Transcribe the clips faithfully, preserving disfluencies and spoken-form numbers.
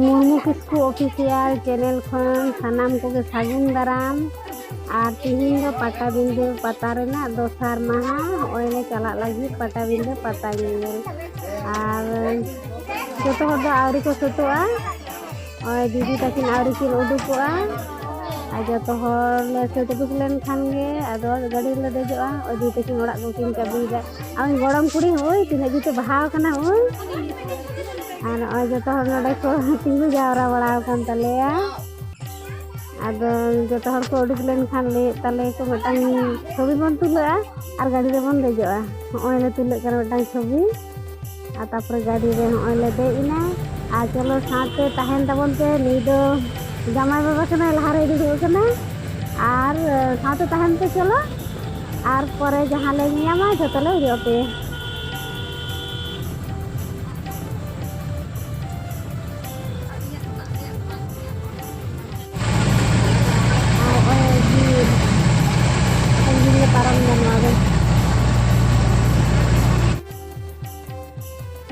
ᱢᱩᱨᱢᱩ ᱠᱤᱥᱠᱩ official channel ᱠᱷᱚᱱ ᱥᱟᱱᱟᱢ ᱠᱚᱜᱮ ᱥᱟᱹᱜᱩᱱ ᱫᱟᱨᱟᱢ᱾ ᱟᱨ ᱛᱤᱦᱤᱧ ᱫᱚ ᱯᱟᱴᱟᱵᱤᱸᱫᱟᱹ ᱯᱟᱛᱟ ᱨᱮᱱᱟᱜ ᱫᱚᱥᱟᱨ ᱢᱟᱦᱟ, ᱦᱚᱸᱜᱼᱚᱭ ᱞᱮ ᱪᱟᱞᱟᱜ ᱞᱟᱹᱜᱤᱫ ᱯᱟᱴᱟᱵᱤᱸᱫᱟᱹ ᱯᱟᱛᱟ ᱧᱮᱧᱮᱞ᱾ ᱟᱨ ᱡᱚᱛᱚ ᱦᱚᱲ ᱫᱚ ᱟᱹᱣᱨᱤ ᱠᱚ ᱥᱟᱹᱛᱚᱜᱼᱟ, ᱱᱚᱜᱼᱚᱭ ᱫᱤᱫᱤ ᱛᱟᱹᱠᱤᱱ ᱟᱹᱣᱨᱤ ᱠᱤᱱ ᱩᱰᱩᱠᱚᱜᱼᱟ᱾ ᱟᱨ ᱡᱚᱛᱚ ᱦᱚᱲ ᱞᱮ ᱥᱟᱹᱛ ᱩᱰᱩᱠ ᱞᱮᱱᱠᱷᱟᱱ ᱜᱮ ᱟᱫᱚ ᱜᱟᱹᱰᱤ ᱨᱮᱞᱮ ᱫᱮᱡᱚᱜᱼᱟ᱾ ᱱᱚᱜᱼᱚᱭ ᱫᱤᱫᱤ ᱛᱟᱹᱠᱤᱱ ᱚᱲᱟᱜ ᱠᱚᱠᱤᱱ ᱪᱟᱹᱵᱤᱭᱮᱫᱟ᱾ ᱟᱨ ᱩᱱᱤ ᱜᱚᱲᱚᱢ ᱠᱩᱲᱤ, ᱦᱳᱭ ᱛᱤᱱᱟᱹᱜ ᱡᱩᱛᱮ ᱵᱟᱦᱟᱣ ᱠᱟᱱᱟ ᱩᱱ᱾ ᱟᱨ ᱱᱚᱜᱼᱚᱭ ᱡᱚᱛᱚ ᱦᱚᱲ ᱱᱚᱰᱮ ᱠᱚ ᱛᱤᱸᱜᱩ ᱡᱟᱣᱨᱟ ᱵᱟᱲᱟ ᱟᱠᱟᱱ ᱛᱟᱞᱮᱭᱟ᱾ ᱟᱫᱚ ᱡᱚᱛᱚ ᱦᱚᱲ ᱠᱚ ᱩᱰᱩᱠ ᱞᱮᱱᱠᱷᱟᱱ ᱞᱟᱹᱭᱮᱫ ᱛᱟᱞᱮᱭᱟ ᱠᱚ ᱢᱤᱫᱴᱟᱝ ᱪᱷᱚᱵᱤ ᱵᱚᱱ ᱛᱩᱞᱟᱹᱜᱼᱟ ᱟᱨ ᱜᱟᱹᱰᱤ ᱨᱮᱵᱚᱱ ᱫᱮᱡᱚᱜᱼᱟ᱾ ᱱᱚᱜᱼᱚᱭ ᱞᱮ ᱛᱩᱞᱟᱹᱜ ᱠᱟᱱᱟ ᱢᱤᱫᱴᱟᱝ ᱪᱷᱚᱵᱤ᱾ ᱟᱨ ᱛᱟᱨᱯᱚᱨᱮ ᱜᱟᱹᱰᱤ ᱨᱮ ᱱᱚᱜᱼᱚᱭ ᱞᱮ ᱫᱮᱡ ᱮᱱᱟ᱾ ᱟᱨ ᱪᱚᱞᱚ ᱥᱟᱶᱛᱮ ᱛᱟᱦᱮᱱ ᱛᱟᱵᱚᱱ ᱯᱮ, ᱱᱩᱭ ᱫᱚ ᱡᱟᱢᱟᱭ ᱵᱟᱵᱟ ᱠᱟᱱᱟᱭ, ᱞᱟᱦᱟᱨᱮᱭ ᱫᱩᱲᱩᱵ ᱟᱠᱟᱱᱟ᱾ ᱟᱨ ᱥᱟᱶᱛᱮ ᱛᱟᱦᱮᱱ ᱯᱮ ᱪᱚᱞᱚ, ᱟᱨ ᱯᱚᱨᱮ ᱡᱟᱦᱟᱸ ᱞᱮ ᱧᱟᱢᱟ ᱡᱷᱚᱛᱚ ᱞᱮ ᱩᱫᱩᱜ ᱟᱯᱮᱭᱟ᱾ ᱟᱨ ᱱᱚᱜᱼᱚᱭ ᱵᱤᱨ, ᱥᱟᱺᱜᱤᱧ ᱞᱮ ᱯᱟᱨᱚᱢ ᱮᱱᱟ ᱱᱚᱣᱟ ᱫᱚ᱾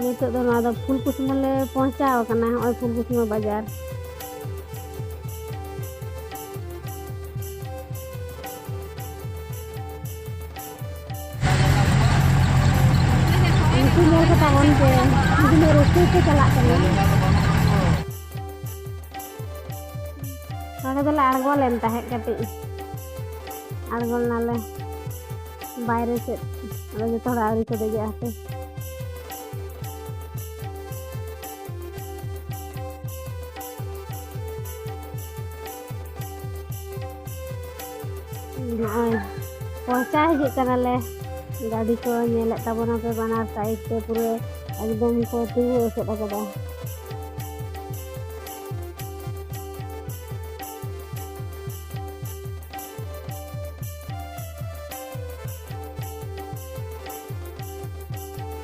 ᱱᱤᱛᱚᱜ ᱫᱚ ᱱᱚᱣᱟ ᱫᱚ ᱯᱷᱩᱞᱠᱩᱥᱢᱟᱹ ᱞᱮ ᱯᱳᱣᱪᱷᱟᱣ ᱟᱠᱟᱱᱟ, ᱱᱚᱜᱼᱚᱭ ᱯᱷᱩᱞᱠᱩᱥᱢᱟᱹ ᱵᱟᱡᱟᱨ᱾ ᱩᱱᱠᱩ ᱧᱮᱞ ᱠᱟᱛᱮ ᱚᱱᱛᱮ ᱛᱤᱱᱟᱹᱜ ᱨᱟᱹᱥᱠᱟᱹ ᱠᱚ ᱪᱟᱞᱟᱜ ᱠᱟᱱᱟ᱾ ᱱᱚᱰᱮ ᱫᱚᱞᱮ ᱟᱬᱜᱚ ᱞᱮᱱ ᱛᱟᱦᱮᱸᱫ ᱠᱟᱹᱴᱤᱡ, ᱟᱬᱜᱚ ᱞᱮᱱᱟᱞᱮ ᱵᱟᱭᱨᱮ ᱥᱮᱫ᱾ ᱟᱫᱚ ᱡᱚᱛᱚ ᱦᱚᱲ ᱟᱹᱣᱨᱤ ᱠᱚ ᱫᱮᱡᱚᱜᱼᱟ ᱦᱟᱯᱮ᱾ ᱱᱚᱜᱼᱚᱭ ᱯᱳᱣᱪᱷᱟ ᱦᱤᱡᱩᱜ ᱠᱟᱱᱟᱞᱮ᱾ ᱜᱟᱹᱰᱤ ᱠᱚ ᱧᱮᱞᱮᱫ ᱛᱟᱵᱚᱱᱟ ᱯᱮ, ᱵᱟᱱᱟᱨ ᱥᱟᱭᱤᱰ ᱛᱮ ᱯᱩᱨᱟᱹ ᱮᱠᱫᱚᱢ ᱠᱚ ᱛᱤᱸᱜᱩ ᱮᱥᱮᱫ ᱟᱠᱟᱫᱟ᱾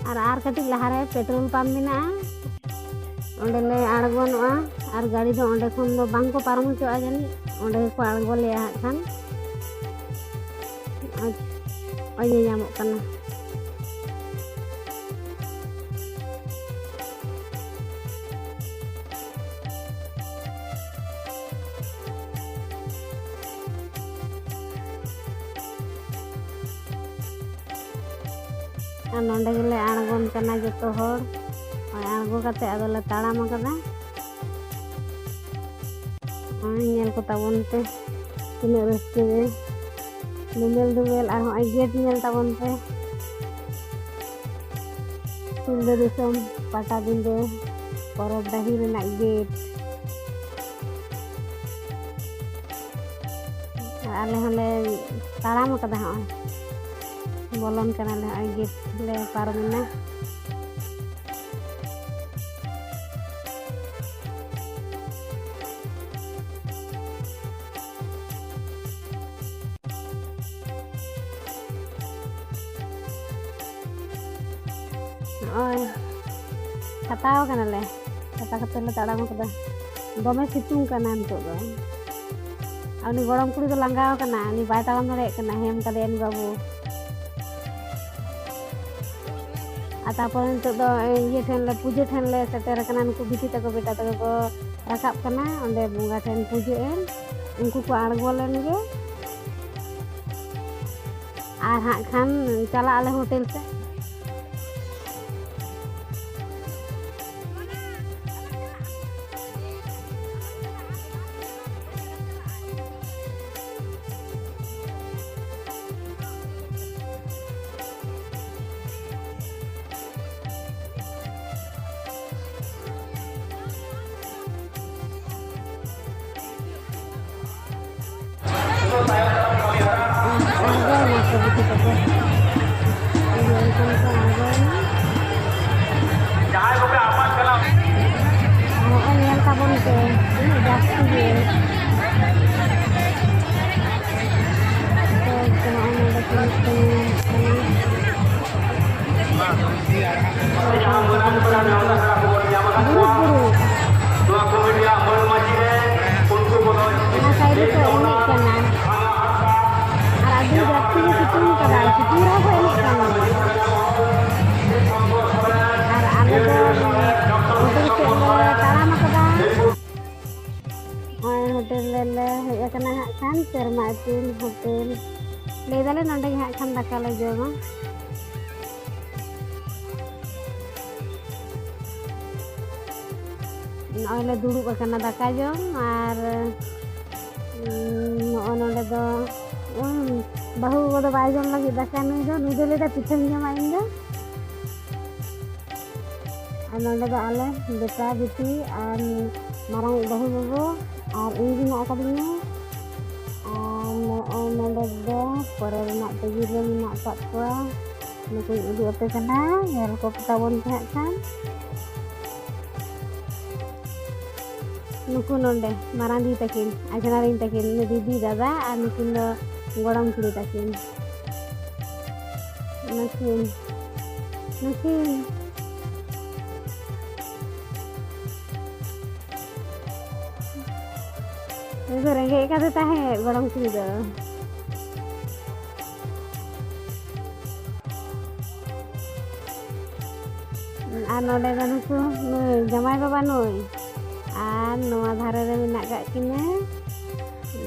ᱟᱨ, ᱟᱨ ᱠᱟᱹᱴᱤᱡ ᱞᱟᱦᱟᱨᱮ ᱯᱮᱴᱨᱳᱞ ᱯᱟᱢᱯ ᱢᱮᱱᱟᱜᱼᱟ, ᱚᱸᱰᱮᱞᱮ ᱟᱬᱜᱚᱱᱚᱜᱼᱟ᱾ ᱟᱨ ᱜᱟᱹᱰᱤ ᱫᱚ ᱚᱸᱰᱮ ᱠᱷᱚᱱ ᱫᱚ ᱵᱟᱝ ᱠᱚ ᱯᱟᱨᱚᱢ ᱦᱚᱪᱚᱣᱟᱜᱼᱟ ᱡᱟᱹᱱᱤᱡ, ᱚᱸᱰᱮ ᱜᱮᱠᱚ ᱟᱬᱜᱚ ᱞᱮᱭᱟ ᱦᱟᱸᱜ ᱠᱷᱟᱱ᱾ ᱱᱚᱜᱼᱚᱭ, ᱱᱚᱜᱼᱚᱭ ᱧᱮᱞ ᱧᱟᱢᱚᱜ ᱠᱟᱱᱟ᱾ ᱟᱨ ᱱᱚᱸᱰᱮ ᱜᱮᱞᱮ ᱟᱬᱜᱚᱱ ᱠᱟᱱᱟ ᱡᱚᱛᱚ ᱦᱚᱲ᱾ ᱱᱚᱜᱼᱚᱭ ᱟᱬᱜᱚ ᱠᱟᱛᱮ ᱟᱫᱚᱞᱮ ᱛᱟᱲᱟᱢ ᱟᱠᱟᱫᱟ᱾ ᱱᱚᱜᱼᱚᱭ ᱧᱮᱞ ᱠᱚ ᱛᱟᱵᱚᱱ ᱯᱮ, ᱛᱤᱱᱟᱹᱜ ᱨᱟᱹᱥᱠᱟᱹ ᱜᱮ᱾ ᱫᱩᱢᱮᱞ ᱫᱩᱢᱮᱞ, ᱟᱨ ᱦᱚᱸᱜᱼᱚᱭ ᱜᱮᱴ ᱧᱮᱞ ᱛᱟᱵᱚᱱ ᱯᱮ᱾ ᱥᱤᱞᱫᱟᱹ ᱫᱤᱥᱚᱢ ᱯᱟᱴᱟᱵᱤᱸᱫᱟᱹ ᱯᱚᱨᱚᱵᱽ ᱰᱟᱹᱦᱤ ᱨᱮᱱᱟᱜ ᱜᱮᱴ᱾ ᱟᱨ ᱟᱞᱮ ᱦᱚᱸᱞᱮ ᱛᱟᱲᱟᱢ ᱟᱠᱟᱫᱟ, ᱦᱚᱸᱜᱼᱚᱭ ᱵᱚᱞᱚᱱ ᱠᱟᱱᱟᱞᱮ, ᱦᱚᱸᱜᱼᱚᱭ ᱜᱮᱴ ᱞᱮ ᱯᱟᱨᱚᱢᱮᱱᱟ᱾ ᱱᱚᱜᱼᱚᱭ ᱪᱷᱟᱛᱟᱣ ᱠᱟᱱᱟᱞᱮ, ᱪᱷᱟᱛᱟ ᱠᱟᱛᱮ ᱞᱮ ᱛᱟᱲᱟᱢ ᱠᱟᱫᱟ᱾ ᱫᱚᱢᱮ ᱥᱤᱛᱩᱝ ᱠᱟᱱᱟ ᱱᱤᱛᱚᱜ ᱫᱚ᱾ ᱟᱨ ᱩᱱᱤ ᱜᱚᱲᱚᱢ ᱠᱩᱲᱤ ᱫᱚ ᱞᱟᱸᱜᱟᱣ ᱠᱟᱱᱟ, ᱩᱱᱤ ᱵᱟᱭ ᱛᱟᱲᱟᱢ ᱫᱟᱲᱮᱭᱟᱜ ᱠᱟᱱᱟ, ᱦᱮᱢ ᱠᱟᱫᱮᱭᱟ ᱩᱱᱤ ᱵᱟᱹᱵᱩ᱾ ᱟᱨ ᱛᱟᱨᱯᱚᱨᱮ ᱱᱤᱛᱚᱜ ᱫᱚ ᱤᱭᱟᱹ ᱴᱷᱮᱱ ᱞᱮ, ᱯᱩᱡᱟᱹ ᱴᱷᱮᱱ ᱞᱮ ᱥᱮᱴᱮᱨ ᱟᱠᱟᱱᱟ᱾ ᱱᱩᱠᱩ ᱵᱤᱴᱤ ᱛᱟᱠᱚ ᱵᱮᱴᱟ ᱛᱟᱠᱚ ᱠᱚ ᱨᱟᱠᱟᱵ ᱠᱟᱱᱟ ᱚᱸᱰᱮ ᱵᱚᱸᱜᱟ ᱴᱷᱮᱱ ᱯᱩᱡᱟᱹ ᱮᱢ᱾ ᱩᱱᱠᱩ ᱠᱚ ᱟᱬᱜᱚ ᱞᱮᱱ ᱜᱮ, ᱟᱨ ᱦᱟᱸᱜ ᱠᱷᱟᱱ ᱪᱟᱞᱟᱜ ᱟᱞᱮ ᱦᱳᱴᱮᱞ ᱥᱮᱫ᱾ ᱟᱬᱜᱚᱭᱮᱱᱟ ᱠᱚ ᱵᱤᱴᱤ ᱛᱟᱠᱚ᱾ ᱤᱭᱟᱹ ᱮᱱᱠᱷᱟᱱ ᱠᱚ ᱟᱬᱜᱚᱭᱮᱱᱟ᱾ ᱟᱨ ᱱᱚᱜᱼᱚᱭ ᱧᱮᱞ ᱛᱟᱵᱚᱱ ᱯᱮ, ᱛᱤᱱᱟᱹᱜ ᱡᱟᱹᱥᱛᱤ ᱜᱮ᱾ ᱛᱚ, ᱱᱚᱜᱼᱚᱭ ᱱᱚᱰᱮ ᱠᱚ ᱢᱤᱫᱴᱮᱱ ᱧᱮᱞᱚᱜ ᱠᱟᱱᱟ᱾ ᱵᱩᱨᱩ, ᱵᱩᱨᱩ᱾ ᱚᱱᱟ ᱥᱟᱭᱤᱰ ᱨᱮᱠᱚ ᱮᱱᱮᱡ ᱠᱟᱱᱟ᱾ ᱟᱨ ᱟᱹᱰᱤ ᱡᱟᱹᱥᱛᱤ ᱜᱮ ᱥᱤᱛᱩᱝ ᱠᱟᱫᱟᱭ, ᱥᱤᱛᱩᱝ ᱨᱮᱦᱚᱸ ᱠᱚ ᱮᱱᱮᱡ ᱠᱟᱱᱟ᱾ ᱟᱨ ᱟᱞᱮ ᱫᱚ ᱦᱳᱴᱮᱞ ᱥᱮᱫ ᱞᱮ ᱛᱟᱲᱟᱢ ᱟᱠᱟᱫᱟ᱾ ᱱᱚᱜᱼᱚᱭ ᱦᱳᱴᱮᱞ ᱨᱮᱞᱮ ᱦᱮᱡ ᱟᱠᱟᱱᱟ ᱦᱟᱸᱜ ᱠᱷᱟᱱ, ᱥᱮᱨᱢᱟ ᱤᱥᱤᱱ ᱦᱳᱴᱮᱞ᱾ ᱞᱟᱹᱭ ᱫᱟᱞᱮ ᱱᱚᱸᱰᱮ ᱜᱮ ᱦᱟᱸᱜ ᱠᱷᱟᱱ ᱫᱟᱠᱟ ᱞᱮ ᱡᱚᱢᱟ᱾ ᱱᱚᱜᱼᱚᱭ ᱞᱮ ᱫᱩᱲᱩᱵ ᱟᱠᱟᱱᱟ ᱫᱟᱠᱟ ᱡᱚᱢ᱾ ᱟᱨ ᱩᱸ, ᱱᱚᱜᱼᱚ ᱱᱚᱰᱮ ᱫᱚ, ᱩᱸ, ᱵᱟᱹᱦᱩ ᱜᱚᱜᱚ ᱫᱚ ᱵᱟᱭ ᱡᱚᱢ ᱞᱟᱹᱜᱤᱫ ᱫᱟᱠᱟ, ᱱᱩᱭ ᱫᱚ, ᱱᱩᱭ ᱫᱚ ᱞᱟᱹᱭᱫᱟ ᱯᱤᱴᱷᱟᱹᱧ ᱡᱚᱢᱟ ᱤᱧ ᱫᱚ᱾ ᱟᱨ ᱱᱚᱰᱮ ᱫᱚ ᱟᱞᱮ ᱵᱮᱴᱟ ᱵᱤᱴᱤ ᱟᱨ ᱢᱟᱨᱟᱝ ᱵᱟᱹᱦᱩ ᱜᱚᱜᱚ ᱟᱨ ᱤᱧ ᱜᱮ ᱢᱮᱱᱟᱜ ᱟᱠᱟᱫᱤᱧᱟ᱾ ᱟᱨ ᱱᱚᱜᱼᱚᱭ ᱱᱚᱰᱮ ᱫᱚ ᱯᱚᱨᱮ ᱨᱮᱱᱟᱜ ᱴᱮᱵᱤᱞ ᱨᱮ ᱢᱮᱱᱟᱜ ᱟᱠᱟᱫ ᱠᱚᱣᱟ᱾ ᱱᱩᱠᱩᱧ ᱩᱫᱩᱜ ᱟᱯᱮ ᱠᱟᱱᱟ, ᱧᱮᱞ ᱠᱚ ᱛᱟᱵᱚᱱ ᱯᱮ ᱦᱟᱸᱜ ᱠᱷᱟᱱ᱾ ᱱᱩᱠᱩ ᱱᱚᱰᱮ ᱢᱟᱨᱟᱝ ᱫᱤᱫᱤ ᱛᱟᱹᱠᱤᱱ, ᱟᱡᱷᱱᱟᱨᱤᱧ ᱛᱟᱹᱠᱤᱱ, ᱱᱩᱭ ᱫᱤᱫᱤ, ᱫᱟᱫᱟ ᱟᱨ ᱱᱩᱠᱤᱱ ᱫᱚ ᱜᱚᱲᱚᱢ ᱠᱩᱲᱤ ᱛᱟᱹᱠᱤᱱ᱾ ᱱᱩᱠᱤᱱ, ᱱᱩᱠᱤᱱ᱾ ᱩᱱᱤ ᱫᱚ ᱨᱮᱸᱜᱮᱡ ᱟᱠᱟᱫᱮ ᱛᱟᱦᱮᱸᱫ ᱜᱚᱲᱚᱢ ᱠᱩᱲᱤ ᱫᱚ᱾ ᱟᱨ ᱱᱚᱰᱮ ᱫᱚ ᱱᱩᱠᱩ, ᱱᱩᱭ ᱡᱟᱢᱟᱭ ᱵᱟᱵᱟ ᱱᱩᱭ᱾ ᱟᱨ ᱱᱚᱣᱟ ᱫᱷᱟᱨᱮ ᱨᱮ ᱢᱮᱱᱟᱜ ᱠᱟᱜ ᱠᱤᱱᱟᱹ,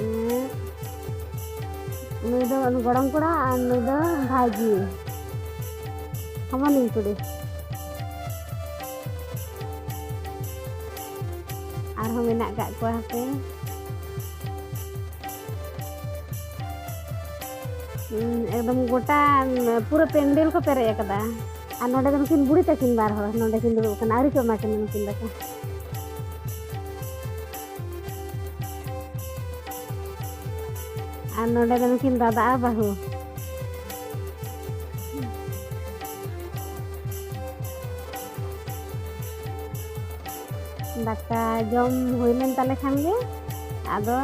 ᱩᱸ, ᱱᱩᱭ ᱫᱚ ᱜᱚᱲᱚᱢ ᱠᱚᱲᱟ ᱟᱨ ᱱᱩᱭ ᱫᱚ ᱵᱷᱟᱹᱡᱤ᱾ ᱦᱚᱢᱚᱱᱤᱧ ᱠᱩᱲᱤ᱾ ᱟᱨᱦᱚᱸ ᱢᱮᱱᱟᱜ ᱠᱟᱜ ᱠᱚᱣᱟ ᱦᱟᱯᱮ᱾ ᱦᱩᱸ, ᱮᱠᱫᱚᱢ ᱜᱚᱴᱟ, ᱯᱩᱨᱟᱹ ᱯᱮᱱᱰᱮᱞ ᱠᱚ ᱯᱮᱨᱮᱡ ᱟᱠᱟᱫᱟ᱾ ᱟᱨ ᱱᱚᱰᱮ ᱫᱚ ᱱᱩᱠᱤᱱ ᱵᱩᱲᱦᱤ ᱛᱟᱹᱠᱤᱱ ᱵᱟᱨ ᱦᱚᱲ ᱱᱚᱰᱮ ᱠᱤᱱ ᱫᱩᱲᱩᱵ ᱠᱟᱱᱟ, ᱟᱹᱣᱨᱤ ᱠᱚ ᱮᱢᱟ ᱠᱤᱱᱟ ᱱᱩᱠᱤᱱ ᱫᱟᱠᱟ᱾ ᱟᱨ ᱱᱚᱰᱮ ᱫᱚ ᱱᱩᱠᱤᱱ ᱫᱟᱫᱟ ᱟᱨ ᱵᱟᱹᱦᱩ᱾ ᱫᱟᱠᱟ ᱡᱚᱢ ᱦᱩᱭ ᱞᱮᱱ ᱛᱟᱞᱮ ᱠᱷᱟᱱ ᱜᱮ ᱟᱫᱚ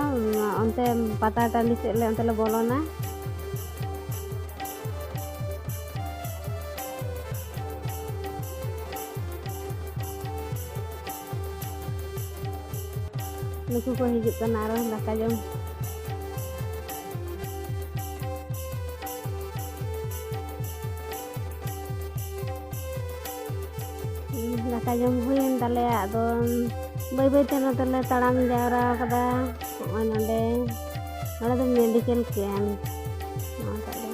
ᱚᱱᱛᱮ ᱯᱟᱛᱟ ᱴᱟᱺᱰᱤ ᱥᱮᱫ ᱞᱮ, ᱚᱱᱛᱮ ᱞᱮ ᱵᱚᱞᱚᱱᱟ᱾ ᱱᱩᱠᱩ ᱠᱚ ᱦᱤᱡᱩᱜ ᱠᱟᱱᱟ ᱟᱨᱚ ᱫᱟᱠᱟ ᱡᱚᱢ᱾ ᱫᱟᱠᱟ ᱡᱚᱢ ᱦᱩᱭᱮᱱ ᱛᱟᱞᱮᱭᱟ, ᱟᱫᱚ ᱵᱟᱹᱭ ᱵᱟᱹᱭ ᱛᱮ ᱱᱚᱛᱮ ᱞᱮ ᱛᱟᱲᱟᱢ ᱡᱟᱣᱨᱟ ᱠᱟᱫᱟ᱾ ᱱᱚᱜᱼᱚᱭ ᱱᱚᱰᱮ, ᱱᱚᱰᱮ ᱫᱚ ᱢᱮᱰᱤᱠᱮᱞ ᱠᱮᱢᱯ᱾ ᱱᱚᱣᱟ ᱴᱟᱜ ᱫᱚ᱾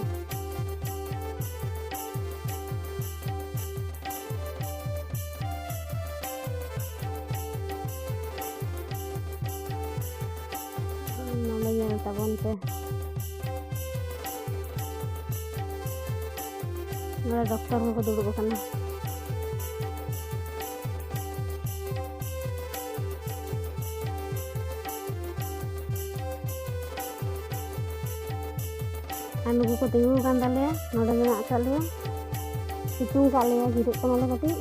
ᱛᱟᱵᱚᱱ ᱯᱮ᱾ ᱱᱚᱰᱮ ᱰᱚᱠᱴᱚᱨ ᱦᱚᱸᱠᱚ ᱫᱩᱲᱩᱵ ᱟᱠᱟᱱᱟ᱾ ᱟᱨ ᱱᱩᱠᱩ ᱠᱚ ᱛᱤᱸᱜᱩ ᱟᱠᱟᱱ ᱛᱟᱞᱮᱭᱟ, ᱱᱚᱰᱮ ᱢᱮᱱᱟᱜ ᱟᱠᱟᱫ ᱞᱮᱭᱟ, ᱥᱤᱛᱩᱝ ᱟᱠᱟᱫ ᱞᱮᱭᱟ, ᱡᱤᱨᱟᱹᱜ ᱠᱟᱱᱟᱞᱮ ᱠᱟᱹᱴᱤᱡ᱾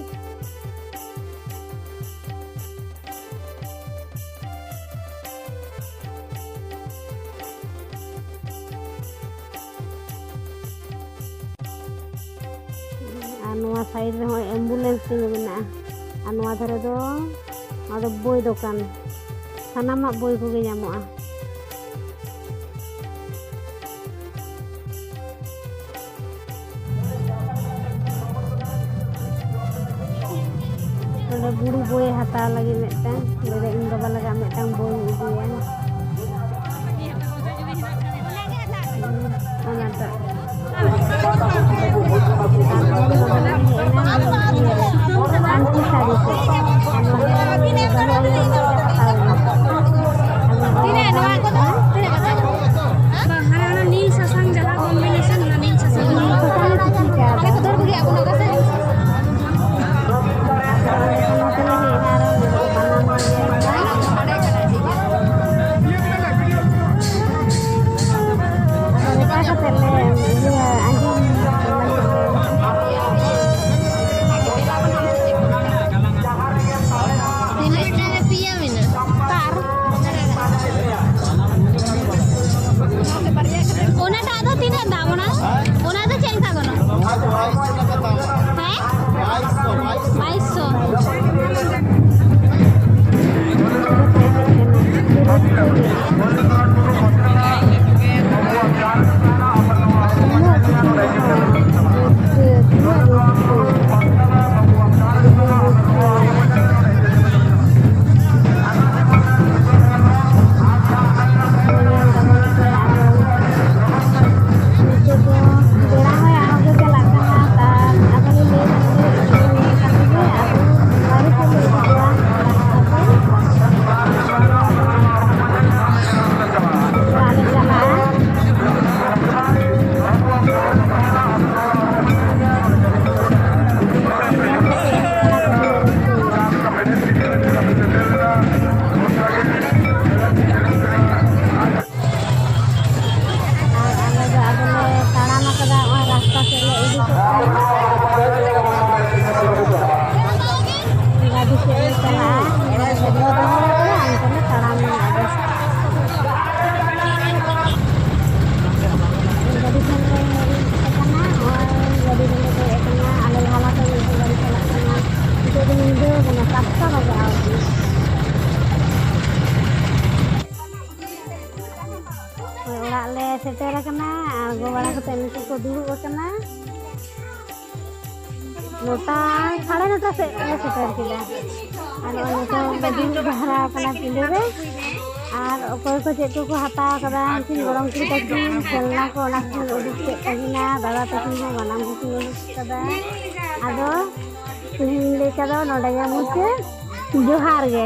ᱟᱨ ᱱᱚᱣᱟ side ᱨᱮᱦᱚᱸ ambulance ᱛᱤᱸᱜᱩ ᱢᱮᱱᱟᱜᱼᱟ᱾ ᱟᱨ ᱱᱚᱣᱟ ᱫᱷᱟᱨᱮ ᱫᱚ, ᱱᱚᱣᱟ ᱫᱚ ᱵᱳᱭ ᱫᱚᱠᱟᱱ, ᱥᱟᱱᱟᱢᱟᱜ ᱵᱳᱭ ᱠᱚᱜᱮ ᱧᱟᱢᱚᱜᱼᱟ᱾ ᱱᱚᱰᱮ ᱵᱩᱲᱦᱤ ᱵᱳᱭ ᱦᱟᱛᱟᱣ ᱞᱟᱹᱜᱤᱫ ᱢᱤᱫᱴᱟᱝ, ᱞᱟᱹᱭᱫᱟ ᱤᱧ ᱵᱟᱵᱟ ᱞᱟᱹᱜᱤᱫ ᱢᱤᱫᱴᱟᱝ ᱵᱳᱭ ᱤᱫᱤᱭᱟ᱾ ᱚᱱᱟᱴᱟᱜ᱾ ᱛᱟᱨᱯᱚᱨ ᱱᱚᱰᱮ ᱞᱤᱧ ᱦᱮᱡ ᱮᱱᱟ ᱯᱟᱹᱧᱪᱤ ᱥᱟᱹᱲᱤ ᱥᱮᱫ᱾ ᱟᱨ ᱱᱚᱰᱮ ᱵᱟᱹᱦᱩ ᱟᱭᱳ ᱞᱟᱹᱜᱤᱫ ᱦᱟᱛᱟᱣ ᱮᱱᱟ᱾ ᱟᱫᱚ ᱛᱤᱱᱟᱹᱜ ᱱᱚᱣᱟ ᱠᱚᱫᱚ? ᱛᱤᱱᱟᱹᱜ ᱠᱟᱛᱮ? ᱵᱟᱝ, ᱦᱟᱱᱟ ᱚᱱᱟ ᱱᱤᱞ ᱥᱟᱥᱟᱝ ᱡᱟᱦᱟᱸ combination, ᱚᱱᱟ ᱱᱤᱞ ᱥᱟᱥᱟᱝ᱾ ᱱᱤᱞ ᱥᱟᱥᱟᱝ ᱜᱮ ᱴᱷᱤᱠᱟ᱾ ᱟᱞᱮ ᱠᱚ ᱫᱚᱨ ᱵᱟᱹᱜᱤᱭᱟᱜ ᱵᱚᱱᱟ ᱚᱠᱟ ᱥᱮᱫ? ᱟᱫᱚ ᱱᱚᱛᱮ ᱞᱮ ᱦᱮᱡ ᱮᱱᱟ, ᱟᱨᱚ ᱵᱟᱱᱟᱢ ᱞᱮ ᱧᱮᱞ ᱮᱫᱟ᱾ ᱟᱫᱚ ᱚᱠᱟ ᱠᱟᱛᱮ ᱞᱮ ᱤᱭᱟᱹ ᱟᱸᱡᱚᱢ ᱞᱟᱹᱜᱤᱫ ᱞᱮ ᱜᱟᱹᱰᱤ ᱫᱚᱦᱚ ᱠᱟᱱᱟ, ᱚᱱᱛᱮ ᱞᱮ ᱛᱟᱲᱟᱢ ᱮᱫᱟ᱾ ᱜᱟᱹᱰᱤ ᱴᱷᱮᱱ ᱞᱮ ᱦᱮᱡ ᱟᱠᱟᱱᱟ, ᱱᱚᱜᱼᱚᱭ ᱜᱟᱹᱰᱤ ᱨᱮᱞᱮ ᱫᱮᱡ ᱟᱠᱟᱱᱟ᱾ ᱟᱞᱮ ᱞᱟᱦᱟ ᱞᱟᱦᱟ ᱛᱮ ᱢᱤᱫᱴᱮᱱ ᱜᱟᱹᱰᱤ ᱪᱟᱞᱟᱜ ᱠᱟᱱᱟ᱾ ᱱᱤᱛᱚᱜ ᱫᱚ ᱧᱤᱫᱟᱹ ᱠᱟᱱᱟ, ᱥᱟᱛᱴᱟ ᱵᱟᱡᱟᱣ ᱠᱟᱱᱟ᱾ ᱦᱳᱭ, ᱚᱲᱟᱜ ᱞᱮ ᱥᱮᱴᱮᱨ ᱟᱠᱟᱱᱟ᱾ ᱟᱬᱜᱚ ᱵᱟᱲᱟ ᱠᱟᱛᱮ ᱱᱤᱛᱚᱜ ᱠᱚ ᱫᱩᱲᱩᱵ ᱟᱠᱟᱱᱟ᱾ ᱱᱚᱴᱟ, ᱥᱟᱲᱮ ᱱᱚᱴᱟ ᱥᱮᱫ ᱞᱮ ᱥᱮᱴᱮᱨ ᱠᱮᱫᱟ᱾ ᱟᱨ ᱱᱚᱜᱼᱚᱭ ᱱᱤᱛᱚᱜ ᱞᱮ ᱫᱩᱲᱩᱵ ᱡᱟᱣᱨᱟ ᱟᱠᱟᱱᱟ ᱯᱤᱸᱰᱟᱹ ᱨᱮ᱾ ᱟᱨ ᱚᱠᱚᱭ ᱠᱚ ᱪᱮᱫ ᱠᱚᱠᱚ ᱦᱟᱛᱟᱣ ᱠᱟᱫᱟ, ᱩᱱᱠᱤᱱ ᱜᱚᱲᱚᱢ ᱠᱩᱲᱤ ᱛᱟᱹᱠᱤᱱ ᱠᱷᱮᱞᱱᱟ ᱠᱚ, ᱚᱱᱟ ᱠᱚᱠᱤᱱ ᱩᱰᱩᱠ ᱠᱮᱫ ᱛᱟᱹᱠᱤᱱᱟ᱾ ᱫᱟᱫᱟ ᱛᱟᱹᱠᱤᱱ ᱦᱚᱸ ᱵᱟᱱᱟᱢ ᱠᱚᱠᱤᱱ ᱩᱰᱩᱠ ᱠᱟᱫᱟ᱾ ᱟᱫᱚ ᱛᱮᱦᱮᱧ ᱞᱮᱠᱟ ᱫᱚ ᱱᱚᱰᱮ ᱜᱮ ᱢᱩᱪᱟᱹᱫ᱾ ᱡᱚᱦᱟᱨ ᱜᱮ᱾